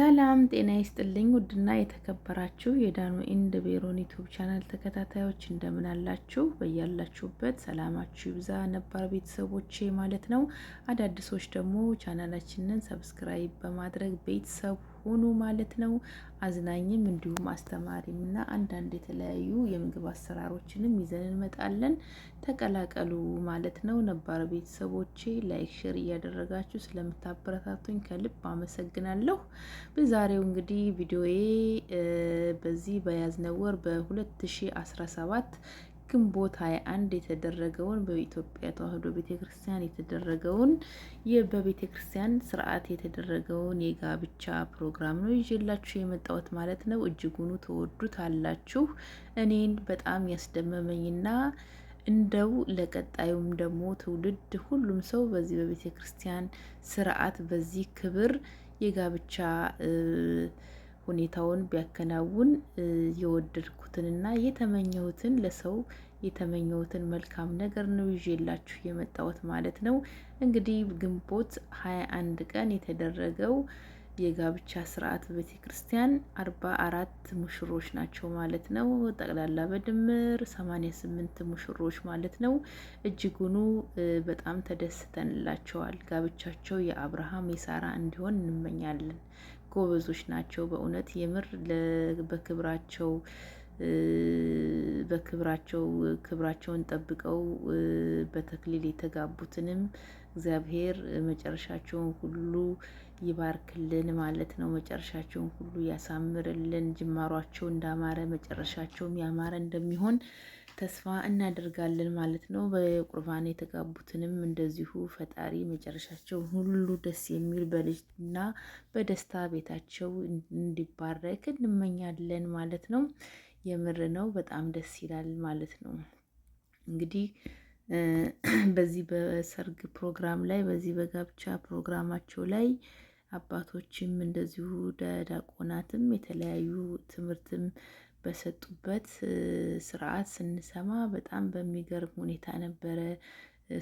ሰላም ጤና ይስጥልኝ። ውድና የተከበራችሁ የዳኑ and ቤሮን YouTube channel ተከታታዮች እንደምን አላችሁ? በያላችሁበት ሰላማችሁ ይብዛ። ነባር ቤተሰቦቼ ማለት ነው። አዳዲሶች ደግሞ ቻናላችንን subscribe በማድረግ ቤተሰብ ሁኑ ማለት ነው። አዝናኝም እንዲሁም አስተማሪም እና አንዳንድ የተለያዩ የምግብ አሰራሮችንም ይዘን እንመጣለን። ተቀላቀሉ ማለት ነው። ነባር ቤተሰቦቼ like፣ share እያደረጋችሁ ስለምታበረታቱኝ ከልብ አመሰግናለሁ። በዛሬው እንግዲህ ቪዲዮዬ በዚህ በያዝነው ወር በ2017 ግንቦት 21 የተደረገውን በኢትዮጵያ ተዋሕዶ ቤተክርስቲያን የተደረገውን በቤተክርስቲያን ስርዓት የተደረገውን የጋብቻ ፕሮግራም ነው ይዤላችሁ የመጣሁት ማለት ነው። እጅጉኑ ትወዱታላችሁ። እኔን በጣም ያስደመመኝና እንደው ለቀጣዩም ደግሞ ትውልድ ሁሉም ሰው በዚህ በቤተክርስቲያን ስርዓት በዚህ ክብር የጋብቻ ሁኔታውን ቢያከናውን የወደድኩትንና የተመኘሁትን ለሰው የተመኘሁትን መልካም ነገር ነው ይዤላችሁ የመጣሁት ማለት ነው። እንግዲህ ግንቦት 21 ቀን የተደረገው የጋብቻ ስርዓት ቤተ ክርስቲያን 44 ሙሽሮች ናቸው ማለት ነው። ጠቅላላ በድምር 88 ሙሽሮች ማለት ነው። እጅጉኑ በጣም ተደስተንላቸዋል። ጋብቻቸው የአብርሃም የሳራ እንዲሆን እንመኛለን። ጎበዞች ናቸው በእውነት የምር በክብራቸው በክብራቸው ክብራቸውን ጠብቀው በተክሊል የተጋቡትንም እግዚአብሔር መጨረሻቸውን ሁሉ ይባርክልን ማለት ነው። መጨረሻቸውን ሁሉ ያሳምርልን። ጅማሯቸው እንዳማረ መጨረሻቸውም ያማረ እንደሚሆን ተስፋ እናደርጋለን ማለት ነው። በቁርባን የተጋቡትንም እንደዚሁ ፈጣሪ መጨረሻቸው ሁሉ ደስ የሚል በልጅና በደስታ ቤታቸው እንዲባረክ እንመኛለን ማለት ነው። የምር ነው። በጣም ደስ ይላል ማለት ነው። እንግዲህ በዚህ በሰርግ ፕሮግራም ላይ በዚህ በጋብቻ ፕሮግራማቸው ላይ አባቶችም እንደዚሁ ዲያቆናትም የተለያዩ ትምህርትም በሰጡበት ስርዓት ስንሰማ በጣም በሚገርም ሁኔታ ነበረ።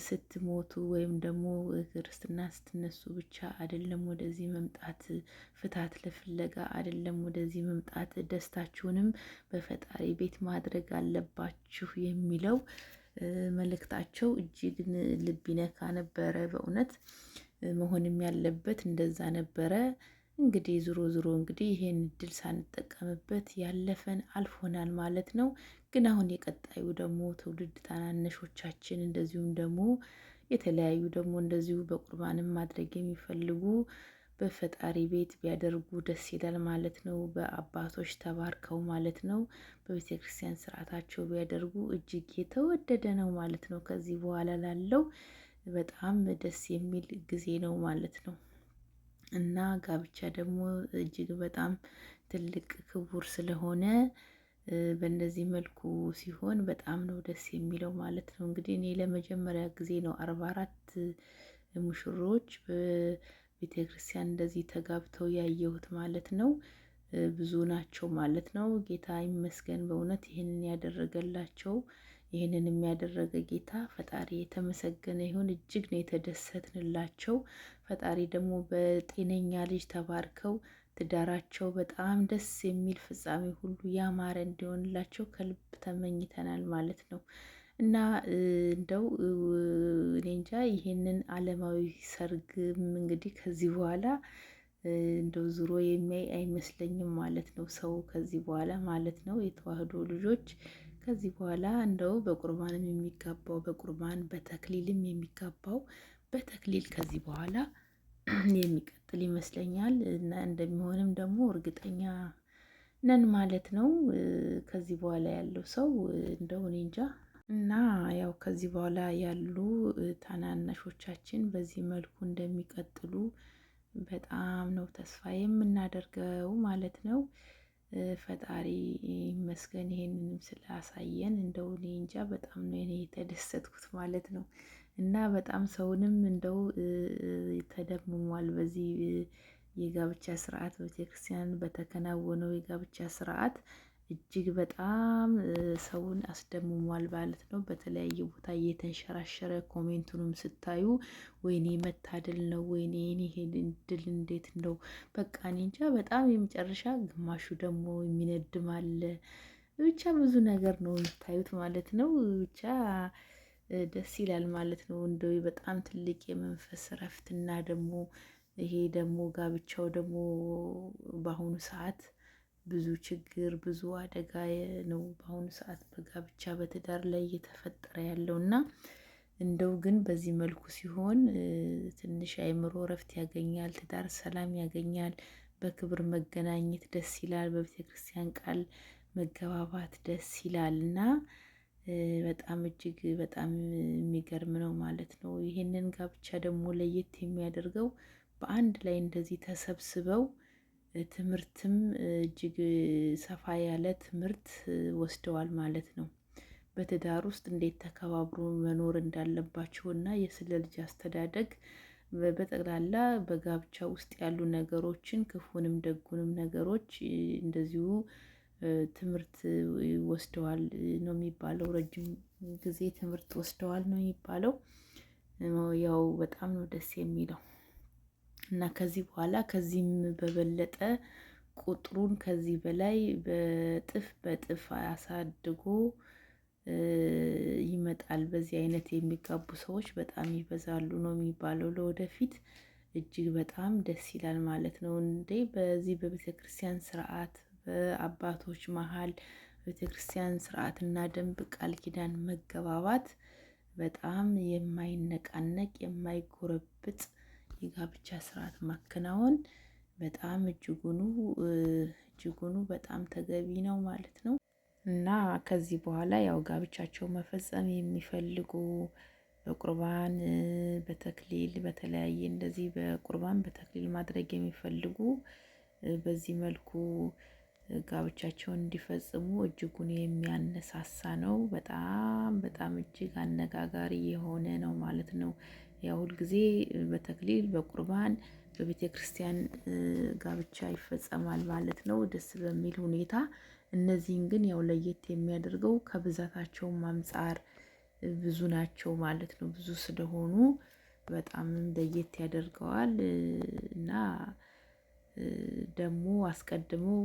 ስትሞቱ ወይም ደግሞ ክርስትና ስትነሱ ብቻ አይደለም ወደዚህ መምጣት፣ ፍታት ለፍለጋ አይደለም ወደዚህ መምጣት፣ ደስታችሁንም በፈጣሪ ቤት ማድረግ አለባችሁ የሚለው መልእክታቸው እጅግ ልብ ይነካ ነበረ። በእውነት መሆንም ያለበት እንደዛ ነበረ። እንግዲህ ዙሮ ዙሮ እንግዲህ ይሄን እድል ሳንጠቀምበት ያለፈን አልፎናል ማለት ነው። ግን አሁን የቀጣዩ ደግሞ ትውልድ ታናነሾቻችን እንደዚሁም ደግሞ የተለያዩ ደግሞ እንደዚሁ በቁርባንም ማድረግ የሚፈልጉ በፈጣሪ ቤት ቢያደርጉ ደስ ይላል ማለት ነው። በአባቶች ተባርከው ማለት ነው። በቤተ ክርስቲያን ስርዓታቸው ቢያደርጉ እጅግ የተወደደ ነው ማለት ነው። ከዚህ በኋላ ላለው በጣም ደስ የሚል ጊዜ ነው ማለት ነው። እና ጋብቻ ደግሞ እጅግ በጣም ትልቅ ክቡር ስለሆነ በእንደዚህ መልኩ ሲሆን በጣም ነው ደስ የሚለው ማለት ነው። እንግዲህ እኔ ለመጀመሪያ ጊዜ ነው 44 ሙሽሮች በቤተ ክርስቲያን እንደዚህ ተጋብተው ያየሁት ማለት ነው። ብዙ ናቸው ማለት ነው። ጌታ ይመስገን በእውነት ይህንን ያደረገላቸው ይህንን የሚያደረገ ጌታ ፈጣሪ የተመሰገነ ይሁን። እጅግ ነው የተደሰትንላቸው። ፈጣሪ ደግሞ በጤነኛ ልጅ ተባርከው ትዳራቸው በጣም ደስ የሚል ፍጻሜ ሁሉ ያማረ እንዲሆንላቸው ከልብ ተመኝተናል ማለት ነው። እና እንደው እኔ እንጃ ይሄንን ዓለማዊ ሰርግም እንግዲህ ከዚህ በኋላ እንደው ዙሮ የሚያይ አይመስለኝም ማለት ነው። ሰው ከዚህ በኋላ ማለት ነው የተዋህዶ ልጆች ከዚህ በኋላ እንደው በቁርባንም የሚጋባው በቁርባን በተክሊልም የሚጋባው በተክሊል ከዚህ በኋላ የሚቀጥል ይመስለኛል እና እንደሚሆንም ደግሞ እርግጠኛ ነን ማለት ነው። ከዚህ በኋላ ያለው ሰው እንደው እኔ እንጃ እና ያው ከዚህ በኋላ ያሉ ታናናሾቻችን በዚህ መልኩ እንደሚቀጥሉ በጣም ነው ተስፋ የምናደርገው ማለት ነው። ፈጣሪ ይመስገን ይሄንንም ስላሳየን። እንደው እኔ እንጃ በጣም ነው እኔ የተደሰትኩት ማለት ነው። እና በጣም ሰውንም እንደው ተደምሟል በዚህ የጋብቻ ስርዓት ቤተክርስቲያን በተከናወነው የጋብቻ ስርዓት። እጅግ በጣም ሰውን አስደምሟል ማለት ነው። በተለያየ ቦታ እየተንሸራሸረ comment ኡንም ስታዩ ወይኔ መታደል ነው፣ ወይኔ ይሄ እድል እንዴት ነው በቃ እኔ እንጃ። በጣም የመጨረሻ ግማሹ ደግሞ የሚነድም አለ። ብቻ ብዙ ነገር ነው የምታዩት ማለት ነው። ብቻ ደስ ይላል ማለት ነው። እንደው በጣም ትልቅ የመንፈስ እረፍትና ደግሞ ይሄ ደግሞ ጋብቻው ደግሞ በአሁኑ ሰዓት ብዙ ችግር ብዙ አደጋ ነው በአሁኑ ሰዓት በጋብቻ በትዳር ላይ እየተፈጠረ ያለው እና እንደው ግን በዚህ መልኩ ሲሆን ትንሽ አይምሮ እረፍት ያገኛል፣ ትዳር ሰላም ያገኛል፣ በክብር መገናኘት ደስ ይላል፣ በቤተ ክርስቲያን ቃል መገባባት ደስ ይላል እና በጣም እጅግ በጣም የሚገርም ነው ማለት ነው። ይሄንን ጋብቻ ደግሞ ለየት የሚያደርገው በአንድ ላይ እንደዚህ ተሰብስበው ትምህርትም እጅግ ሰፋ ያለ ትምህርት ወስደዋል ማለት ነው። በትዳር ውስጥ እንዴት ተከባብሮ መኖር እንዳለባቸው እና የስለ ልጅ አስተዳደግ በጠቅላላ በጋብቻ ውስጥ ያሉ ነገሮችን ክፉንም ደጉንም ነገሮች እንደዚሁ ትምህርት ወስደዋል ነው የሚባለው። ረጅም ጊዜ ትምህርት ወስደዋል ነው የሚባለው። ያው በጣም ነው ደስ የሚለው እና ከዚህ በኋላ ከዚህም በበለጠ ቁጥሩን ከዚህ በላይ በጥፍ በጥፍ አሳድጎ ይመጣል። በዚህ አይነት የሚጋቡ ሰዎች በጣም ይበዛሉ ነው የሚባለው ለወደፊት እጅግ በጣም ደስ ይላል ማለት ነው። እንዴ በዚህ በቤተ ክርስቲያን ስርዓት በአባቶች መሀል ቤተ ክርስቲያን ስርዓትና ደንብ ቃል ኪዳን መገባባት በጣም የማይነቃነቅ የማይጎረብጥ የጋብቻ ስርዓት ማከናወን በጣም እጅጉኑ እጅጉኑ በጣም ተገቢ ነው ማለት ነው። እና ከዚህ በኋላ ያው ጋብቻቸው መፈጸም የሚፈልጉ በቁርባን በተክሊል በተለያየ እንደዚህ በቁርባን በተክሊል ማድረግ የሚፈልጉ በዚህ መልኩ ጋብቻቸውን እንዲፈጽሙ እጅጉን የሚያነሳሳ ነው። በጣም በጣም እጅግ አነጋጋሪ የሆነ ነው ማለት ነው። ያው ሁልጊዜ በተክሊል በቁርባን በቤተ ክርስቲያን ጋብቻ ይፈጸማል ማለት ነው፣ ደስ በሚል ሁኔታ። እነዚህን ግን ያው ለየት የሚያደርገው ከብዛታቸውም አንጻር ብዙ ናቸው ማለት ነው። ብዙ ስለሆኑ በጣም ለየት ያደርገዋል እና ደግሞ አስቀድመው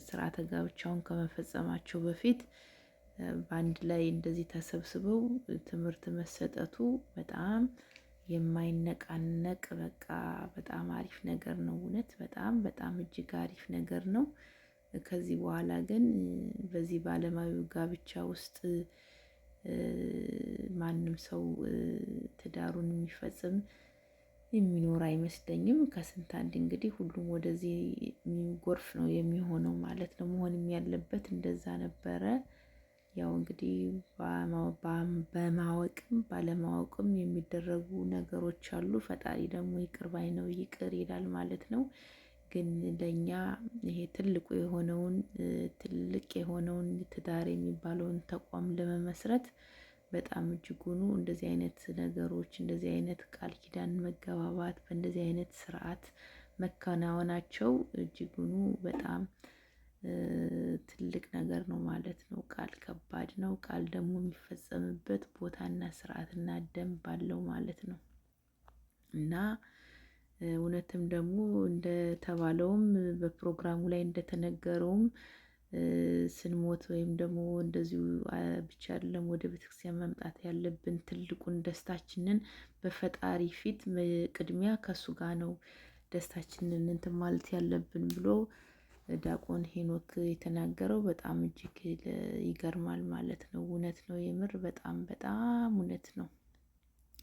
ስርዓተ ጋብቻውን ከመፈጸማቸው በፊት በአንድ ላይ እንደዚህ ተሰብስበው ትምህርት መሰጠቱ በጣም የማይነቃነቅ በቃ በጣም አሪፍ ነገር ነው። እውነት በጣም በጣም እጅግ አሪፍ ነገር ነው። ከዚህ በኋላ ግን በዚህ በዓለማዊ ጋብቻ ውስጥ ማንም ሰው ትዳሩን የሚፈጽም የሚኖር አይመስለኝም። ከስንት አንድ እንግዲህ ሁሉም ወደዚህ የሚጎርፍ ነው የሚሆነው ማለት ነው። መሆንም ያለበት እንደዛ ነበረ። ያው እንግዲህ በማወቅም ባለማወቅም የሚደረጉ ነገሮች አሉ። ፈጣሪ ደግሞ ይቅር ባይ ነው፣ ይቅር ይላል ማለት ነው። ግን ለእኛ ይሄ ትልቁ የሆነውን ትልቅ የሆነውን ትዳር የሚባለውን ተቋም ለመመስረት በጣም እጅጉኑ እንደዚህ አይነት ነገሮች እንደዚህ አይነት ቃል ኪዳን መገባባት በእንደዚህ አይነት ስርዓት መከናወናቸው እጅጉኑ በጣም ትልቅ ነገር ነው ማለት ነው። ቃል ከባድ ነው። ቃል ደግሞ የሚፈጸምበት ቦታና ስርዓትና ደንብ አለው ማለት ነው። እና እውነትም ደግሞ እንደተባለውም በፕሮግራሙ ላይ እንደተነገረውም ስንሞት ወይም ደግሞ እንደዚሁ ብቻ አይደለም ወደ ቤተክርስቲያን መምጣት ያለብን። ትልቁን ደስታችንን በፈጣሪ ፊት ቅድሚያ ከእሱ ጋር ነው ደስታችንን እንትን ማለት ያለብን ብሎ ዲያቆን ሄኖክ የተናገረው በጣም እጅግ ይገርማል ማለት ነው። እውነት ነው፣ የምር በጣም በጣም እውነት ነው።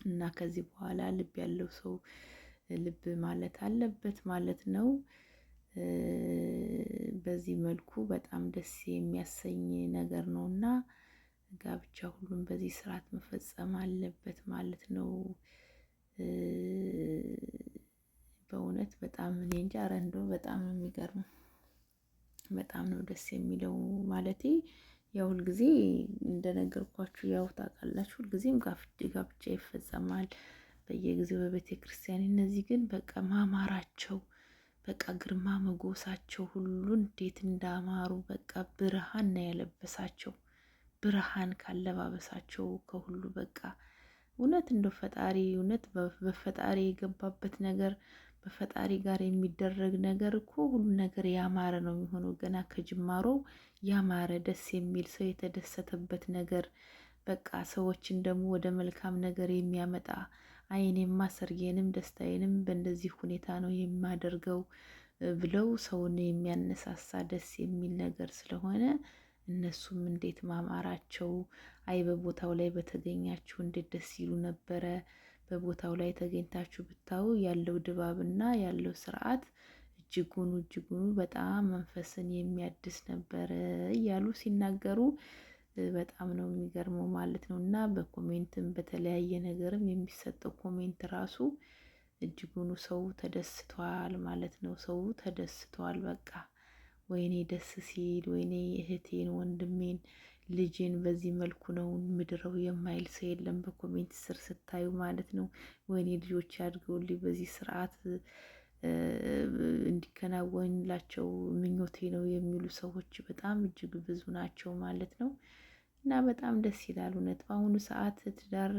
እና ከዚህ በኋላ ልብ ያለው ሰው ልብ ማለት አለበት ማለት ነው። በዚህ መልኩ በጣም ደስ የሚያሰኝ ነገር ነው እና ጋብቻ ሁሉም በዚህ ስርዓት መፈጸም አለበት ማለት ነው። በእውነት በጣም እኔ እንጃ፣ ኧረ እንደው በጣም ነው የሚገርመው። በጣም ነው ደስ የሚለው። ማለቴ ያው ሁልጊዜ እንደነገርኳችሁ ያው ታውቃላችሁ፣ ሁልጊዜም ጋብቻ ይፈጸማል በየጊዜው በቤተ ክርስቲያን። እነዚህ ግን በቃ ማማራቸው በቃ ግርማ መጎሳቸው ሁሉ እንዴት እንዳማሩ በቃ ብርሃን ነው ያለበሳቸው። ብርሃን ካለባበሳቸው ከሁሉ በቃ እውነት እንደው ፈጣሪ እውነት በፈጣሪ የገባበት ነገር በፈጣሪ ጋር የሚደረግ ነገር እኮ ሁሉ ነገር ያማረ ነው የሚሆነው። ገና ከጅማሮው ያማረ ደስ የሚል ሰው የተደሰተበት ነገር በቃ ሰዎችን ደግሞ ወደ መልካም ነገር የሚያመጣ አይኔማ ሰርጌንም ደስታዬንም በእንደዚህ ሁኔታ ነው የማደርገው ብለው ሰውን የሚያነሳሳ ደስ የሚል ነገር ስለሆነ እነሱም እንዴት ማማራቸው! አይ በቦታው ላይ በተገኛችሁ እንዴት ደስ ይሉ ነበረ። በቦታው ላይ ተገኝታችሁ ብታዩ ያለው ድባብና ያለው ስርዓት እጅጉኑ እጅጉኑ በጣም መንፈስን የሚያድስ ነበረ እያሉ ሲናገሩ በጣም ነው የሚገርመው ማለት ነው። እና በ comment ም በተለያየ ነገርም የሚሰጠው comment ራሱ እጅጉኑ ሰው ተደስቷል ማለት ነው። ሰው ተደስቷል በቃ ወይኔ ደስ ሲል፣ ወይኔ እህቴን፣ ወንድሜን፣ ልጄን በዚህ መልኩ ነው ምድረው የማይል ሰው የለም። በ comment ስር ስታዩ ማለት ነው። ወይኔ ልጆች ያድገውልኝ በዚህ ስርዓት እንዲከናወንላቸው ምኞቴ ነው የሚሉ ሰዎች በጣም እጅግ ብዙ ናቸው ማለት ነው። እና በጣም ደስ ይላል እውነት በአሁኑ ሰዓት ትዳር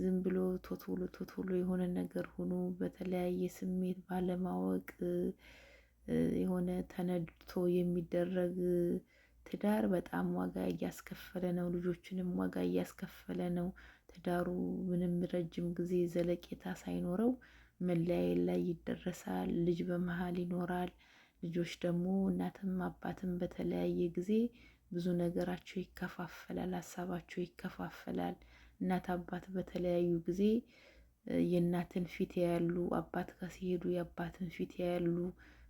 ዝም ብሎ ቶቶሎ ቶቶሎ የሆነ ነገር ሆኖ በተለያየ ስሜት ባለማወቅ የሆነ ተነድቶ የሚደረግ ትዳር በጣም ዋጋ እያስከፈለ ነው። ልጆችንም ዋጋ እያስከፈለ ነው። ትዳሩ ምንም ረጅም ጊዜ ዘለቄታ ሳይኖረው መለያየት ላይ ይደረሳል። ልጅ በመሀል ይኖራል። ልጆች ደግሞ እናትም አባትም በተለያየ ጊዜ ብዙ ነገራቸው ይከፋፈላል፣ ሀሳባቸው ይከፋፈላል። እናት አባት በተለያዩ ጊዜ የእናትን ፊት ያያሉ፣ አባት ጋር ሲሄዱ የአባትን ፊት ያያሉ።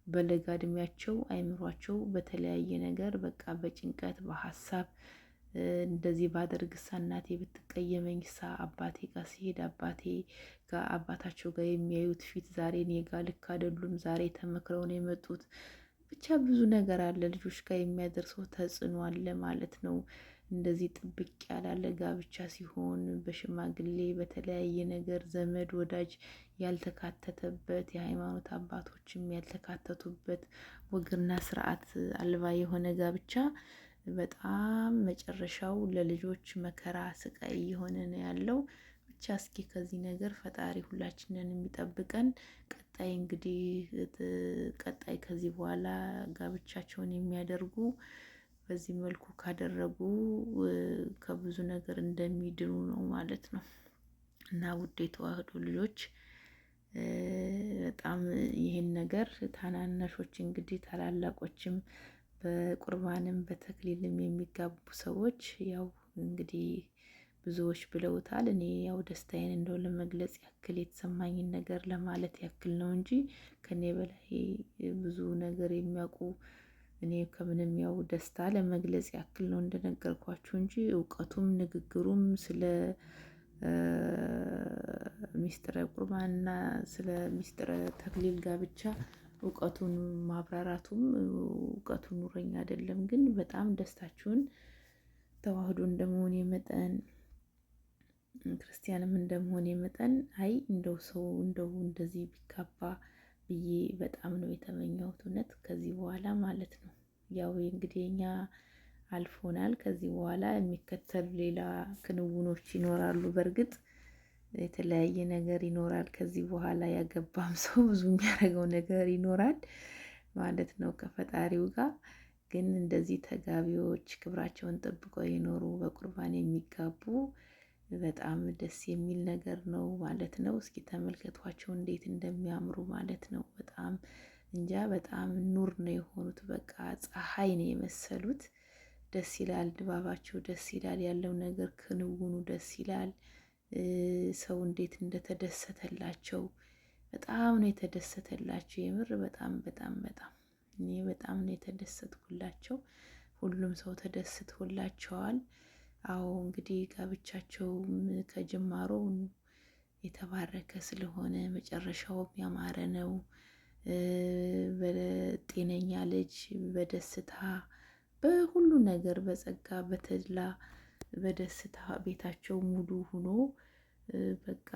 በለጋ እድሜያቸው አይምሯቸው በተለያየ ነገር በቃ በጭንቀት በሀሳብ እንደዚህ ባደርግሳ እናቴ ብትቀየመኝሳ አባቴ ጋር ሲሄድ አባቴ ጋር አባታቸው ጋር የሚያዩት ፊት ዛሬ እኔ ጋር ልክ አይደሉም፣ ዛሬ ተመክረው ነው የመጡት። ብቻ ብዙ ነገር አለ፣ ልጆች ጋር የሚያደርሰው ተጽዕኖ አለ ማለት ነው። እንደዚህ ጥብቅ ያላለ ጋብቻ ሲሆን በሽማግሌ በተለያየ ነገር ዘመድ ወዳጅ ያልተካተተበት የሃይማኖት አባቶችም ያልተካተቱበት ወግና ስርዓት አልባ የሆነ ጋብቻ በጣም መጨረሻው ለልጆች መከራ ስቃይ እየሆነ ነው ያለው። ብቻ እስኪ ከዚህ ነገር ፈጣሪ ሁላችንን የሚጠብቀን። ቀጣይ እንግዲህ ቀጣይ ከዚህ በኋላ ጋብቻቸውን የሚያደርጉ በዚህ መልኩ ካደረጉ ከብዙ ነገር እንደሚድኑ ነው ማለት ነው። እና ውድ የተዋህዶ ልጆች በጣም ይህን ነገር ታናናሾች እንግዲህ ታላላቆችም በቁርባንም በተክሊልም የሚጋቡ ሰዎች ያው እንግዲህ ብዙዎች ብለውታል። እኔ ያው ደስታዬን እንደው ለመግለጽ ያክል የተሰማኝን ነገር ለማለት ያክል ነው እንጂ ከኔ በላይ ብዙ ነገር የሚያውቁ እኔ ከምንም ያው ደስታ ለመግለጽ ያክል ነው እንደነገርኳችሁ እንጂ እውቀቱም ንግግሩም ስለ ሚስጥረ ቁርባንና ስለ ሚስጥረ ተክሊል ጋብቻ እውቀቱን ማብራራቱም እውቀቱ ኑረኝ አይደለም። ግን በጣም ደስታችሁን ተዋህዶ እንደመሆኔ መጠን ክርስቲያንም እንደመሆኔ መጠን አይ እንደው ሰው እንደው እንደዚህ ቢጋባ ብዬ በጣም ነው የተመኘሁት። እውነት ከዚህ በኋላ ማለት ነው። ያው እንግዲህ እኛ አልፎናል። ከዚህ በኋላ የሚከተሉ ሌላ ክንውኖች ይኖራሉ። በእርግጥ የተለያየ ነገር ይኖራል። ከዚህ በኋላ ያገባም ሰው ብዙ የሚያደርገው ነገር ይኖራል ማለት ነው ከፈጣሪው ጋር። ግን እንደዚህ ተጋቢዎች ክብራቸውን ጠብቀው የኖሩ በቁርባን የሚጋቡ በጣም ደስ የሚል ነገር ነው ማለት ነው። እስኪ ተመልከቷቸው እንዴት እንደሚያምሩ ማለት ነው። በጣም እንጃ በጣም ኑር ነው የሆኑት። በቃ ፀሐይ ነው የመሰሉት። ደስ ይላል፣ ድባባቸው ደስ ይላል፣ ያለው ነገር ክንውኑ ደስ ይላል። ሰው እንዴት እንደተደሰተላቸው በጣም ነው የተደሰተላቸው። የምር በጣም በጣም በጣም እኔ በጣም ነው የተደሰትኩላቸው። ሁሉም ሰው ተደስቶላቸዋል። አዎ እንግዲህ ጋብቻቸውም ከጅማሮው የተባረከ ስለሆነ መጨረሻውም ያማረ ነው። በጤነኛ ልጅ በደስታ በሁሉ ነገር በጸጋ በተድላ በደስታ ቤታቸው ሙሉ ሆኖ በቃ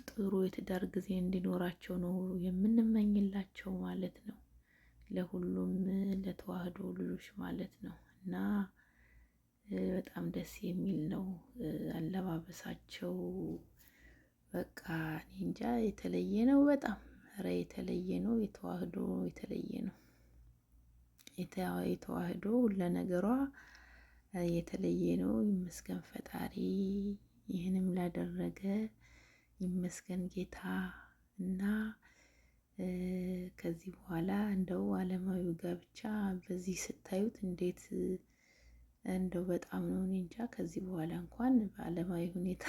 ጥሩ የትዳር ጊዜ እንዲኖራቸው ነው የምንመኝላቸው ማለት ነው። ለሁሉም ለተዋህዶ ልጆች ማለት ነው እና በጣም ደስ የሚል ነው አለባበሳቸው። በቃ እኔ እንጃ የተለየ ነው በጣም ኧረ የተለየ ነው። የተዋህዶ የተለየ ነው። የተዋህዶ ሁለነገሯ የተለየ ነው። ይመስገን ፈጣሪ ይህንም ላደረገ ይመስገን ጌታ እና ከዚህ በኋላ እንደው ዓለማዊ ጋብቻ በዚህ ስታዩት እንዴት እንደው በጣም ነው እኔ እንጃ። ከዚህ በኋላ እንኳን በዓለማዊ ሁኔታ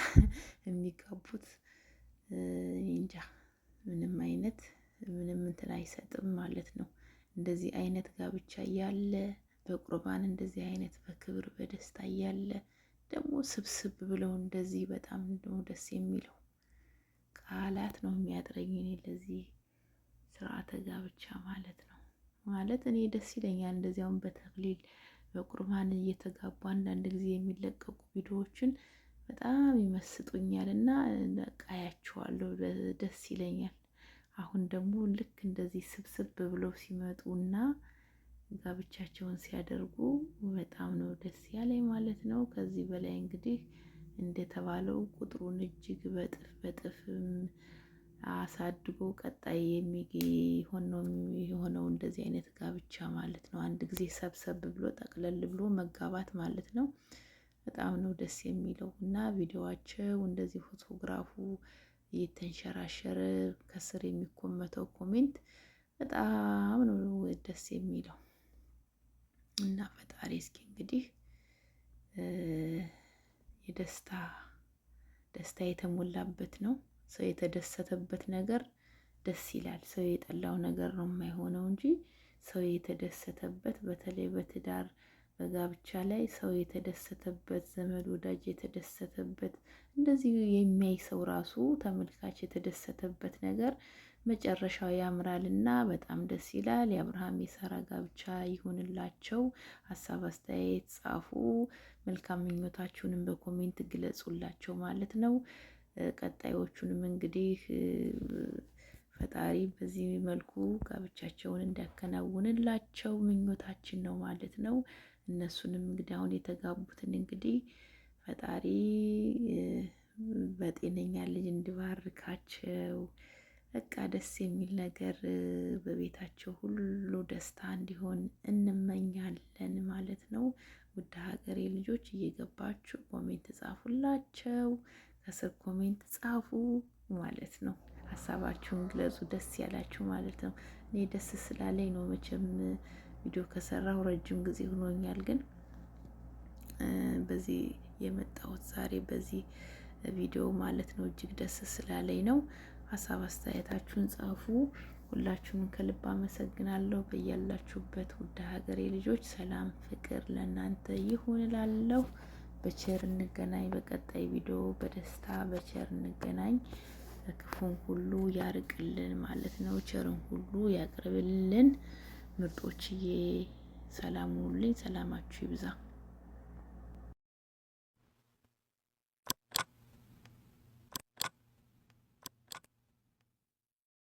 የሚጋቡት እኔ እንጃ ምንም አይነት ምንም እንትን አይሰጥም ማለት ነው። እንደዚህ አይነት ጋብቻ እያለ በቁርባን እንደዚህ አይነት በክብር በደስታ እያለ ደግሞ ስብስብ ብለው እንደዚህ በጣም ነው ደስ የሚለው። ቃላት ነው የሚያጥረኝ እኔ ለዚህ ስርዓተ ጋብቻ ማለት ነው። ማለት እኔ ደስ ይለኛል እንደዚያውም በተክሊል በቁርባን እየተጋቡ አንዳንድ ጊዜ የሚለቀቁ ቪዲዮዎችን በጣም ይመስጡኛል እና አያቸዋለሁ፣ ደስ ይለኛል። አሁን ደግሞ ልክ እንደዚህ ስብስብ ብለው ሲመጡና ጋብቻቸውን ሲያደርጉ በጣም ነው ደስ ያለኝ ማለት ነው። ከዚህ በላይ እንግዲህ እንደተባለው ቁጥሩን እጅግ በጥፍ በጥፍ አሳድጎ ቀጣይ የሚሆነው የሆነው እንደዚህ አይነት ጋብቻ ማለት ነው። አንድ ጊዜ ሰብሰብ ብሎ ጠቅለል ብሎ መጋባት ማለት ነው። በጣም ነው ደስ የሚለው እና ቪዲዮዋቸው እንደዚህ ፎቶግራፉ እየተንሸራሸረ ከስር የሚኮመተው comment በጣም ነው ደስ የሚለው እና ፈጣሪ እስኪ እንግዲህ የደስታ ደስታ የተሞላበት ነው። ሰው የተደሰተበት ነገር ደስ ይላል። ሰው የጠላው ነገር ነው የማይሆነው እንጂ ሰው የተደሰተበት በተለይ በትዳር በጋብቻ ላይ ሰው የተደሰተበት ዘመድ ወዳጅ የተደሰተበት እንደዚህ የሚያይ ሰው ራሱ ተመልካች የተደሰተበት ነገር መጨረሻው ያምራልና በጣም ደስ ይላል። የአብርሃም የሳራ ጋብቻ ይሁንላቸው። ሀሳብ አስተያየት ጻፉ። መልካም ምኞታችሁንም በ comment ግለጹላቸው ማለት ነው። ቀጣዮቹንም እንግዲህ ፈጣሪ በዚህ መልኩ ጋብቻቸውን እንዲያከናውንላቸው ምኞታችን ነው ማለት ነው። እነሱንም እንግዲህ አሁን የተጋቡትን እንግዲህ ፈጣሪ በጤነኛ ልጅ እንዲባርካቸው በቃ ደስ የሚል ነገር በቤታቸው ሁሉ ደስታ እንዲሆን እንመኛለን ማለት ነው። ውድ ሀገሬ ልጆች እየገባችሁ comment ጻፉላቸው፣ ከስር comment ጻፉ ማለት ነው። ሀሳባችሁን ግለጹ፣ ደስ ያላችሁ ማለት ነው። እኔ ደስ ስላለኝ ነው መቼም ቪዲዮ ከሰራሁ ረጅም ጊዜ ሆኖኛል፣ ግን በዚህ የመጣሁት ዛሬ በዚህ ቪዲዮ ማለት ነው እጅግ ደስ ስላለኝ ነው። ሀሳብ አስተያየታችሁን ጻፉ። ሁላችሁንም ከልብ አመሰግናለሁ። በያላችሁበት ውድ ሀገሬ ልጆች ሰላም፣ ፍቅር ለእናንተ ይሁን እላለሁ። በቸር እንገናኝ። በቀጣይ ቪዲዮ በደስታ በቸር እንገናኝ። ክፉን ሁሉ ያርቅልን ማለት ነው። ቸርን ሁሉ ያቅርብልን። ምርጦችዬ ሰላም ሁኑልኝ። ሰላማችሁ ይብዛ።